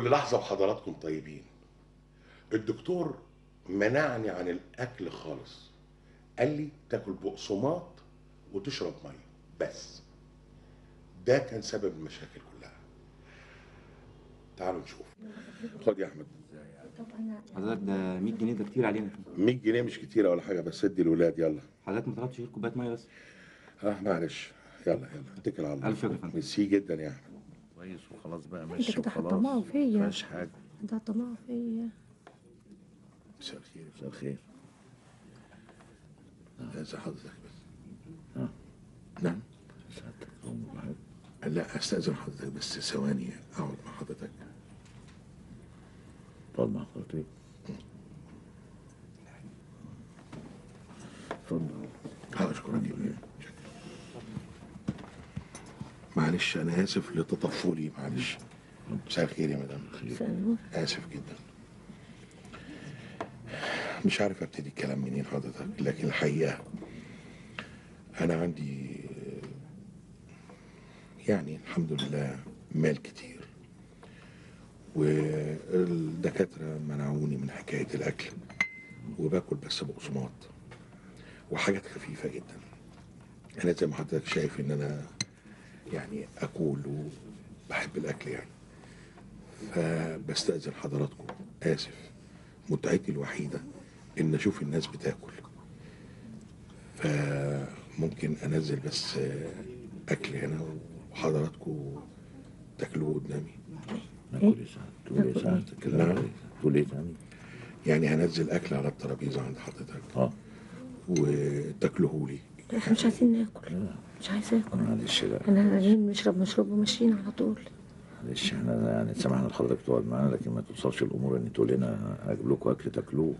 كل لحظة وحضراتكم طيبين. الدكتور منعني عن الاكل خالص، قال لي تاكل بقسماط وتشرب مية بس. ده كان سبب المشاكل كلها. تعالوا نشوف. خد يا احمد. حضرتك ده 100 جنيه ده كتير علينا. 100 جنيه مش كتيرة ولا حاجة، بس ادي الولاد. يلا حضرتك ما طلبتش غير كوباية مية بس. معلش، يلا يلا اتكل على الله. الف شكر يا فندم. ميرسي جدا يا احمد. كويس وخلاص بقى، ماشي انت كده وخلاص. هتطمعوا فيا. مفيهاش حاجة. انت هتطمعوا فيا. مساء الخير. مساء الخير. ازي حضرتك بس؟ نعم. سعادتك. لا استأذن حضرتك بس ثواني اقعد مع حضرتك. تقعد مع حضرتك؟ اتفضل. اشكرك يا بيه. معلش انا اسف لتطفلي، معلش. مساء الخير يا مدام. مساء النور. اسف جدا، مش عارف ابتدي الكلام منين حضرتك، لكن الحقيقة انا عندي يعني الحمد لله مال كتير، والدكاتره منعوني من حكاية الاكل، وباكل بس بقسماط وحاجات خفيفة جدا. انا زي ما حضرتك شايف ان انا يعني اكل وبحب الاكل يعني، فبستأذن حضراتكم، اسف، متعتي الوحيدة ان اشوف الناس بتاكل، فممكن انزل بس اكل هنا وحضراتكم تاكلوه قدامي. ناكل ايه ساعة؟ تقول ايه ساعة؟ نعم. تقول ايه تاني؟ يعني هنزل اكل على الترابيزة عند حضرتك وتاكلوه لي. احنا مش عايزين ناكل. مش عايز اكل. معلش لا، احنا عايزين نشرب مشروب وماشيين على طول. معلش احنا يعني سمحنا لحضرتك تقعد معانا، لكن ما توصلش الامور ان تقول لنا هجيب لكم اكل تاكلوه.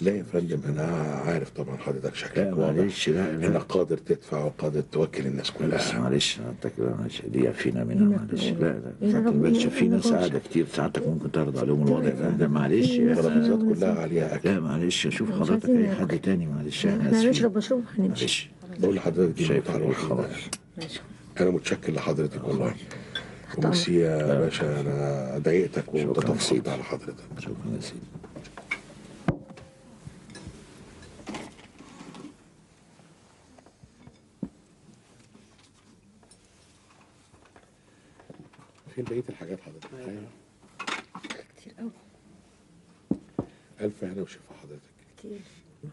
لا يا فندم، انا عارف طبعا حضرتك شكلك لا واضح. معلش، لا لا، انك قادر تدفع وقادر توكل الناس كلها. بس معلش سعادتك، معلش دي يكفينا منها. معلش لا لا، سعادتك في ناس قاعدة كتير، سعادتك ممكن تعرض عليهم الوضع ده. معلش الترابيزات كلها عليها اكل. لا معلش، شوف حضرتك اي حد تاني. معلش احنا اسفين، هنشرب مشروب وهنمشي. معلش بقول لحضرتك دي شايف المتعة الوحيدة. خلاص انا متشكر لحضرتك والله، وميرسي يا باشا، انا ضايقتك وتطفلت على حضرتك. شكرا يا سيدي. فين بقية الحاجات حضرتك؟ كتير قوي. ألف هنا وشفا حضرتك. كتير.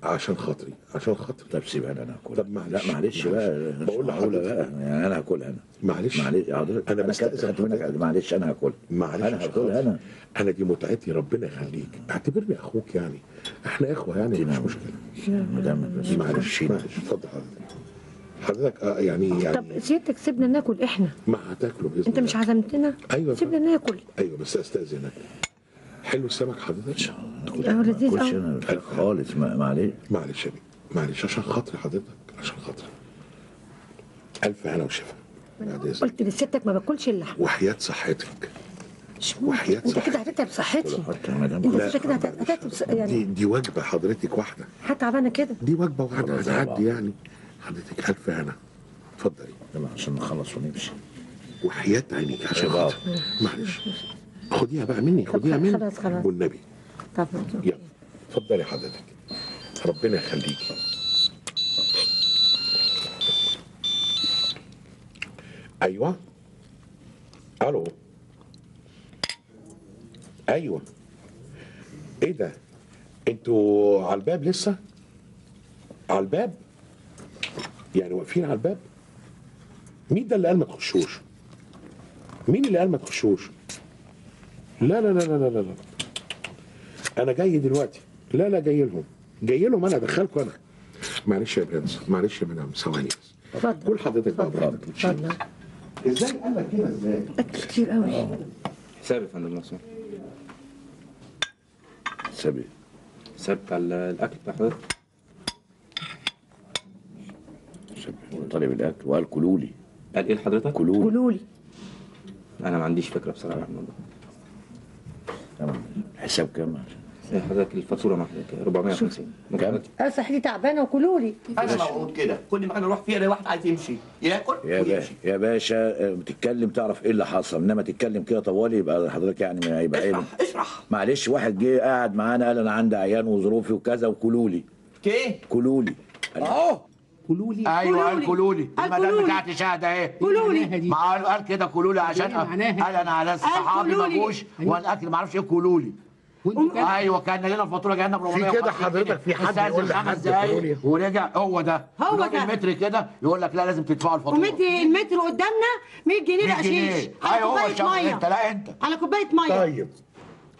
عشان خاطري، عشان خاطري. طب سيبها انا هاكلها. طب معلش. لا معلش بقى، بقول لحضرتك بقى يعني انا هاكلها انا. معلش معلش يا حضرتك، انا بستأذن منك. معلش انا هاكلها. معلش انا هاكلها انا. انا دي متعتي، ربنا يخليك، اعتبرني اخوك يعني، احنا اخوه يعني، مش مشكلة. مدام بس معلش معلش. اتفضل حضرتك. حضرتك يعني طب سيادتك سيبنا ناكل احنا. ما هتاكلوا باذن الله. انت مش عزمتنا؟ ايوه سيبنا ناكل. ايوه بس استاذنك. حلو السمك حضرتك؟ لذيذ قوي خالص. معلش معلش يا بيه، معلش عشان خاطري حضرتك، عشان خاطري. الف هنا وشفا. قلت لسيادتك ما باكلش اللحمة. وحياة صحتك. وحياة صحتك. انت كده هتتعب صحتي. انت كده هتتعب يعني. دي وجبة حضرتك واحدة. هتعب انا كده. دي وجبة واحدة هتعدي يعني. حضرتك ألف هنا. اتفضلي. يلا عشان نخلص ونمشي. وحياة عينيك عشان خاطر. معلش خديها بقى مني، خديها مني. خلاص خلاص والنبي. طب يلا اتفضلي حضرتك، ربنا يخليكي. ايوه الو. ايوه ايه ده؟ انتوا على الباب لسه؟ على الباب؟ يعني واقفين على الباب؟ مين ده اللي قال ما تخشوش؟ مين اللي قال ما تخشوش؟ لا لا لا لا لا لا، انا جاي دلوقتي. لا لا، جاي لهم، جاي لهم، انا ادخلكم انا. معلش يا برنس، معلش يا مدام، ثواني بس. اتفضل. كل حضرتك بقى براحتك. اتفضل. ازاي قال لك كده؟ ازاي؟ اكل كتير قوي. حساب يا فندم لو سمحت. حساب ايه؟ حساب بتاع الاكل بتاع حضرتك. طالب الاكل وقال كلولي. قال ايه لحضرتك؟ كلولي. كلولي. انا ما عنديش فكرة بصراحة عن الموضوع. تمام. الحساب كام؟ حضرتك الفاتورة مع حضرتك 450. كام؟ انا صحتي تعبانة وكلوا لي. انا موعود كده، كل مكان اروح فيه الاقي واحد عايز يمشي ياكل ويمشي. يا باشا بتتكلم تعرف ايه اللي حصل، انما تتكلم كده طوالي يبقى حضرتك يعني هيبقى ايه؟ اشرح. معلش، واحد جه قاعد معانا قال انا عندي عيان وظروفي وكذا وكلوا لي. ايه؟ كلوا لي. اهو كلوا لي. ايوه قال كلوا لي. المدام بتاعتي شاهده ايه؟ كلوا لي. ما قال كده كلوا لي عشان قال انا على صحابي ما جوش والاكل ما اعرفش ايه كلوا لي. ايوه كان لنا الفاتورة جاية لنا ب 450. في كده حضرتك في حد يقول لحد دقايق ورجع هو ده هو ده المتر كده يقول لك لا لازم تدفعوا الفاتورة. ومدي المتر قدامنا 100 جنيه بقشيش. ايوه هو انت لا انت على كوباية مية. طيب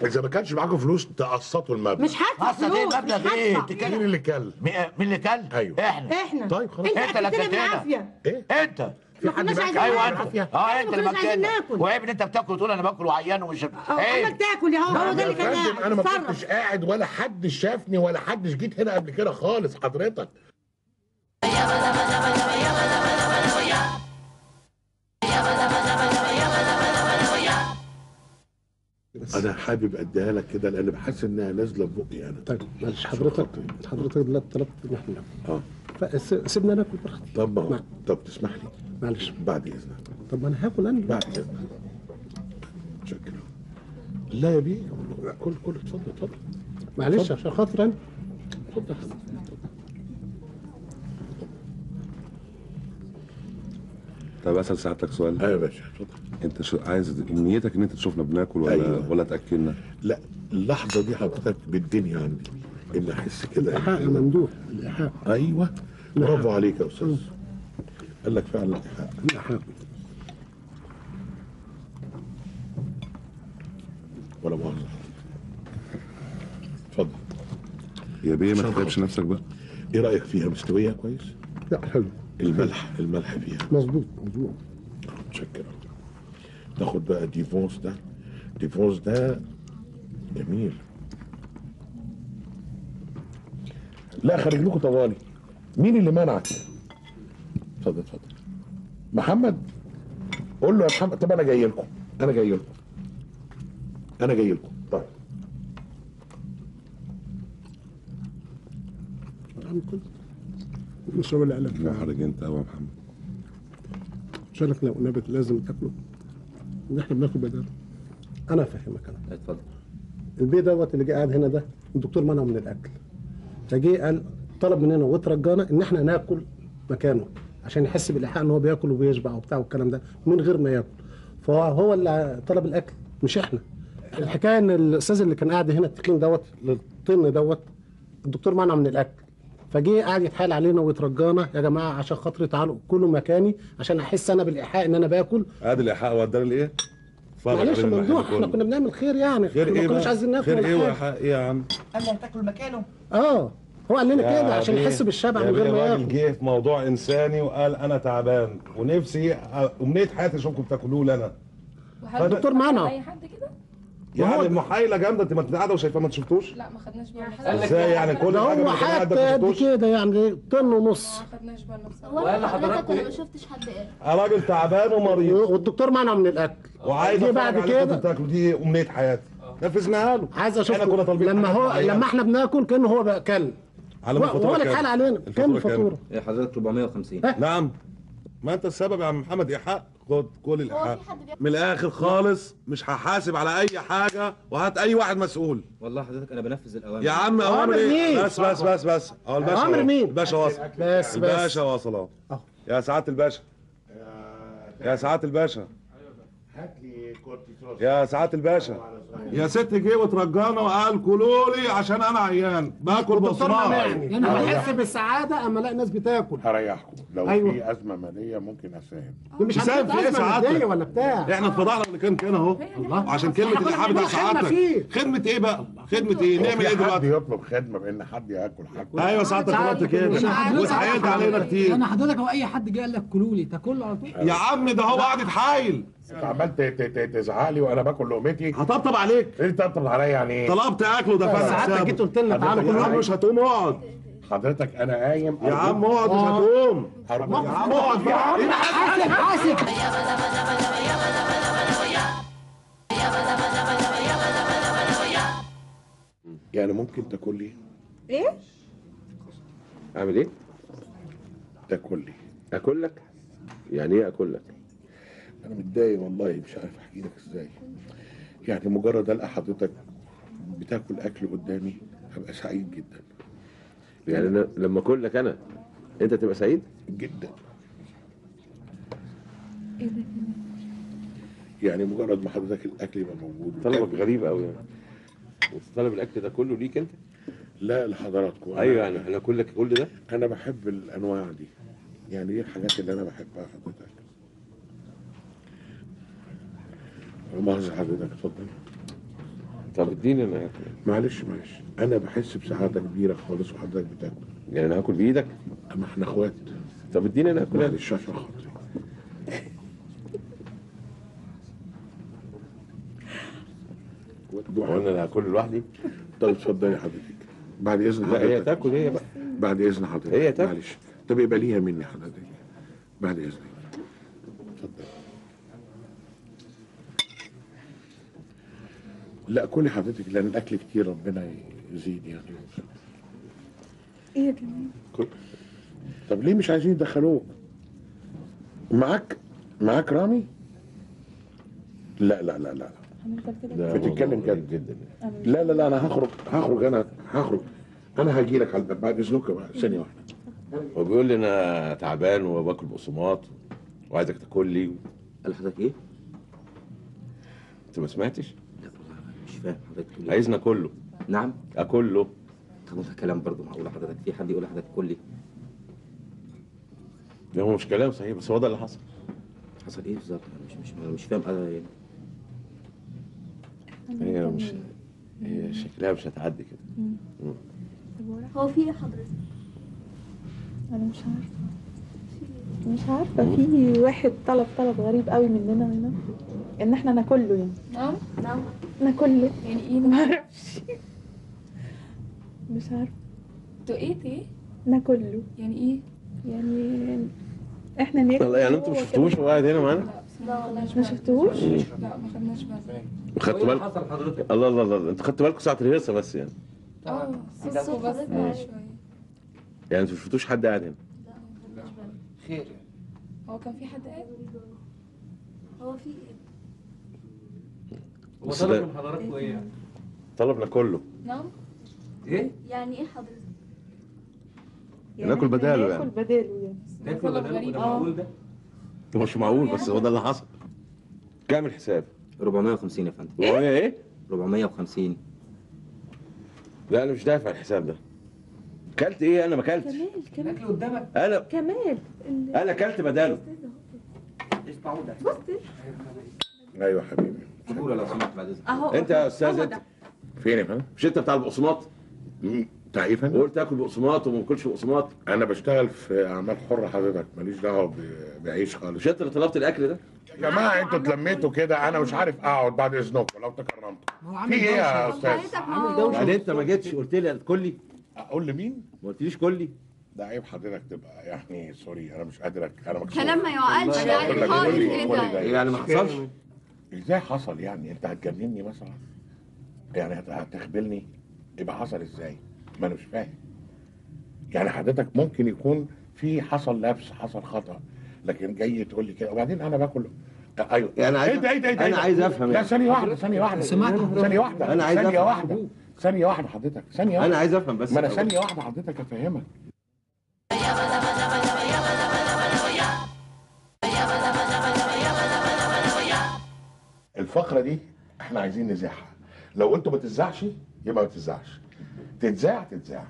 اذا ما كانش معاكم فلوس تقسطوا المبلغ. مش هدفع فلوس. مبلغ ايه؟ مين اللي كل؟ مين اللي كل؟ ايوه احنا. طيب خلاص انت اللي اكلتنا. ايه؟ انت في حد بياكل؟ ايوه انت. انت اللي باكلنا. وعيب ان انت بتاكل وتقول انا باكل وعيان ومش ايه؟ عمال تاكل يا هو ده اللي كان قاعد. انا ما كنتش قاعد ولا حد شافني ولا حد جيت هنا قبل كده خالص حضرتك. انا حابب اديها لك كده لان بحس انها نازله في بقي انا. طيب معلش حضرتك دلوقتي طلبت ان احنا ناكل. فسيبنا ناكل براحتي. طب طب تسمح لي؟ معلش بعد اذنك. طب ما انا هاكل انا. بعد اذنك. شكرا. لا يا بيه كل كل اتفضل اتفضل. معلش عشان خاطر انا. اتفضل. طب اسال سعادتك سؤال. ايوه يا باشا اتفضل. انت شو عايز امنيتك ان انت تشوفنا بناكل ولا أيوة. ولا تاكلنا؟ لا اللحظة دي حضرتك بالدنيا عندي ان احس كده. الايحاء يا ممدوح، الايحاء. ايوه برافو عليك يا استاذ. قال لك فعلا الايحاء. الايحاء ولا مؤاخذة. اتفضل يا بيه، ما تتعبش نفسك بقى. ايه رايك فيها؟ مستوية كويس؟ لا حلو. الملح، الملح فيها مظبوط مظبوط. متشكر. ناخد بقى ديفونس ده، ديفونس ده جميل. لا خارج لكم طوالي. مين اللي منعك؟ اتفضل اتفضل. محمد قول له يا محمد. طب انا جاي لكم، انا جاي لكم، انا جاي لكم. طيب نشرب العلب. محرج انت قوي يا محمد. مش لك لو نبت لازم تاكله، احنا بناكل بداله. انا افهمك انا. اتفضل. البيه دوت اللي جه قاعد هنا ده الدكتور منعه من الاكل، فجه قال طلب مننا وترجانا ان احنا ناكل مكانه عشان يحس بالايحاء ان هو بياكل وبيشبع وبتاع والكلام ده من غير ما ياكل. فهو اللي طلب الاكل مش احنا. الحكاية ان الاستاذ اللي كان قاعد هنا التخين دوت الطن دوت الدكتور منعه من الاكل، فجه قاعد يتحايل علينا ويترجانا يا جماعة عشان خاطري تعالوا كلوا مكاني عشان احس انا بالايحاء ان انا باكل. ادي الايحاء واداني الايه؟ معلش يا ممدوح احنا كنا بنعمل خير يعني، خير ايه؟ ما كناش عايزين ناكل. خير ايه وايحاء ايه يا عم؟ قال لي هتاكل مكانه؟ هو قال لنا كده عشان يحس بالشبع من غير ما ياكل. الراجل جه في موضوع انساني وقال انا تعبان ونفسي امنية حياتي اشوفكم بتاكلوه لنا. الدكتور منعه. اي حد كده؟ يعني المحايله جامدة، انت ما انت قاعدة وشايفاه ما شفتوش؟ لا ما خدناش بالنا. ازاي يعني كل حاجة هو حتى قد كده يعني طن ونص. ما خدناش بالنا بصراحة. والله حضرتك انا ما شفتش حد قال. راجل تعبان ومريض والدكتور منعه من الاكل وعايز بعد كده تاكلوا، دي امنية حياتي نفذناها له. عايز اشوف لما هو لما احنا بناكل كانه هو بقى على ما هو اللي اتحايل علينا. كام الفاتورة؟ حضرتك 450. نعم ما انت السبب يا عم محمد. ايحاء، خد كل الايحاء من الاخر خالص. مش هحاسب على اي حاجة وهات اي واحد مسؤول. والله حضرتك انا بنفذ الاوامر يا عم. اوامر ايه؟ بس بس بس بس. اهو الباشا. اوامر مين؟ الباشا وصل. بس الباشا وصل اهو. يا سعادة الباشا، يا سعادة الباشا، هات لي كورتيزون. يا سعادة الباشا، يا ست جه وترجانا وقال كلوا لي عشان انا عيان باكل بصمات. يعني انا بحس بالسعادة اما الاقي ناس بتاكل. هريحكم لو أيوة. في ازمة ماليه ممكن اساهم. مش تساهم في ايه ازمة مادية ولا بتاع؟ احنا اتفضحنا اللي كان كان اهو عشان كلمة الايحاء بتاع سعادتك. خدمة ايه بقى؟ خدمة ايه؟ نعمل ايه دلوقتي؟ حد يطلب خدمة بان حد ياكل حاجة؟ ايوه سعادتك طلبت كده واتحايلت علينا كتير. انا حضرتك هو اي حد جه قال لك كلوا لي تاكله على طول؟ يا عم ده هو قاعد يتحايل. انت عمال تزعق لي وانا باكل لقمتي. هطبطب عليك. ايه تطبطب عليا يعني ايه؟ طلبت اكل ودفعت ساعتك حسابه. جيت قلت لنا تعالوا يا عم مش هتقوم، اقعد حضرتك. انا قايم. يا عم اقعد مش هتقوم. يا عم اقعد يا عم. حاسب حاسب. يعني يعني ممكن تاكل لي؟ ايه؟ اعمل ايه؟ تاكل لي. اكل لك؟ يعني ايه اكل لك؟ انا متضايق والله، مش عارف احكي لك ازاي. يعني مجرد القى حضرتك بتاكل اكل قدامي هبقى سعيد جدا. يعني انا لما اكل لك انا انت تبقى سعيد؟ جدا. ايه ده؟ يعني مجرد ما حضرتك الاكل يبقى موجود. طلبك غريب قوي يعني. وطلب الاكل ده كله ليك انت؟ لا لحضراتكم. ايوه يعني انا اكل لك كل ده؟ انا بحب الانواع دي، يعني دي الحاجات اللي انا بحبها حضرتك. مؤاخذة حضرتك، اتفضل. طب اديني انا اكل. معلش معلش، انا بحس بسعادة كبيرة خالص وحضرتك بتاكل. يعني انا هاكل بايدك؟ اما احنا اخوات. طب اديني انا اكل. معلش عشان خاطري. هو انا اللي هاكل لوحدي؟ طب اتفضلي حضرتك بعد اذن حضرتك. لا هي تاكل هي بقى. بعد اذن حضرتك هي تاكل. معلش، طب يبقى ليها مني حضرتك بعد اذنك. اتفضل. لا كلي حضرتك لان الاكل كتير، ربنا يزيد يعني. ايه يا جماعة؟ كل. طب ليه مش عايزين يدخلوك؟ معاك رامي؟ لا لا لا لا بتتكلم جد جدا. لا لا لا انا هخرج انا هخرج، انا هاجي لك على الباب بعد اذنك بقى. ثانية واحدة. هو بيقول لي انا تعبان وباكل بقسماط وعايزك تاكل لي. قال لحضرتك ايه؟ انت ما سمعتش؟ لا والله مش فاهم حضرتك تقول ايه. عايزنا كله. نعم؟ اكله. طب ده كلام برضه معقول حضرتك؟ في حد يقول لحضرتك كلي؟ ده هو مش كلام صحيح، بس هو ده اللي حصل. حصل ايه بالظبط؟ انا مش فاهم يعني. هي مش هي شكلها مش هتعدي كده. هو في ايه حضرتك؟ انا مش عارفه، مش عارفه. في واحد طلب غريب قوي مننا هنا ان احنا ناكله يعني. نعم نعم ناكله يعني ايه؟ ما اعرفش، مش عارفه. انتوا ايه ايه؟ ناكله يعني ايه؟ يعني احنا ناكل. يعني انتوا ما شفتوش هو قاعد هنا معانا؟ لا والله ما شفتوهوش؟ لا ما خدناش بالنا. خدتوا بالكم؟ حصل حضرتك؟ الله الله الله، انتوا خدتوا بالكم ساعة الهيصة بس يعني. صوت بس شوية. يعني انتوا ما شفتوش حد قاعد هنا؟ لا ما خدناش بالنا. خير يعني. هو كان في حد قاعد؟ هو في ايه؟ هو طلب من حضراتكم ايه يعني؟ طلبنا كله. نعم؟ ايه؟ يعني ايه حضرتك؟ يعني ناكل بداله يعني. ناكل بداله يعني. ناكل بداله؟ ده معقول ده؟ ده مش معقول، بس هو ده اللي حصل. كام الحساب؟ 450 يا فندم. 400 ايه؟ 450. لا انا مش دافع الحساب ده. كلت ايه؟ انا ما كلتش. كمال الاكل قدامك. انا كمال انا كلت بداله. اسمعوا ده. بص. ايوه حبيبي. فاتورة لو سمحت بعد اذنك. اهو انت يا استاذ انت فين يا فندم؟ مش انت بتاع البقسماط؟ بتاع ايه يا فندم؟ وقلت اكل بقسماط وما باكلش بقسماط. انا بشتغل في اعمال حره حضرتك، ماليش دعوه بعيش خالص. مش انت اللي طلبت الاكل ده؟ يا جماعة انتوا اتلميتوا كده، انا مش عارف اقعد بعد اذنكم لو تكرمتوا. في ايه يا استاذ؟ يعني انت ما جيتش قلت لي كلي؟ اقول لمين؟ ما قلتليش كلي؟ ده عيب حضرتك تبقى يعني sorry، انا مش قادر، انا مكسوف. كلام ما يعقلش يعني خالص. ايه ده؟ يعني ما حصلش؟ ازاي حصل يعني؟ انت هتجنني مثلا؟ يعني هتخبلني؟ يبقى حصل ازاي؟ ما انا مش فاهم. يعني حضرتك ممكن يكون في حصل لبس، حصل خطأ، لكن جاي تقول لي كده وبعدين انا باكل. ايوه يعني عايز انا عايز افهم. لا ثانية واحدة، ثانية واحدة، ثانية واحدة، انا عايز ثانية واحدة، ثانية واحدة حضرتك، ثانية واحدة، انا عايز افهم بس. ما انا ثانية واحدة حضرتك افهمك. الفقرة دي احنا عايزين نذاعها، لو قلتوا ما تذاعش يبقى ما تذاعش، تتذاع تتذاع.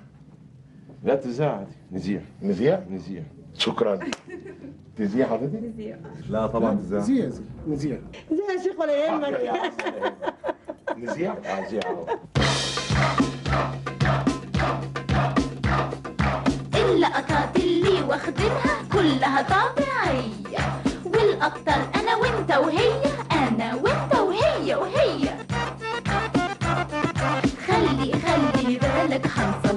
لا تذاع عادي، نذيع نذيع نذيع. شكرا. تذيع حضرتك؟ نذيع. لا طبعا تذاع. نذيع نذيع نذيع يا شيخ ولا يهمك. نذيع؟ نذيع. اللقطات اللي واخدينها كلها طبيعية، والأكتر أنا وأنت وهي، أنا وأنت وهي وهي. خلي خلي بالك هنصور.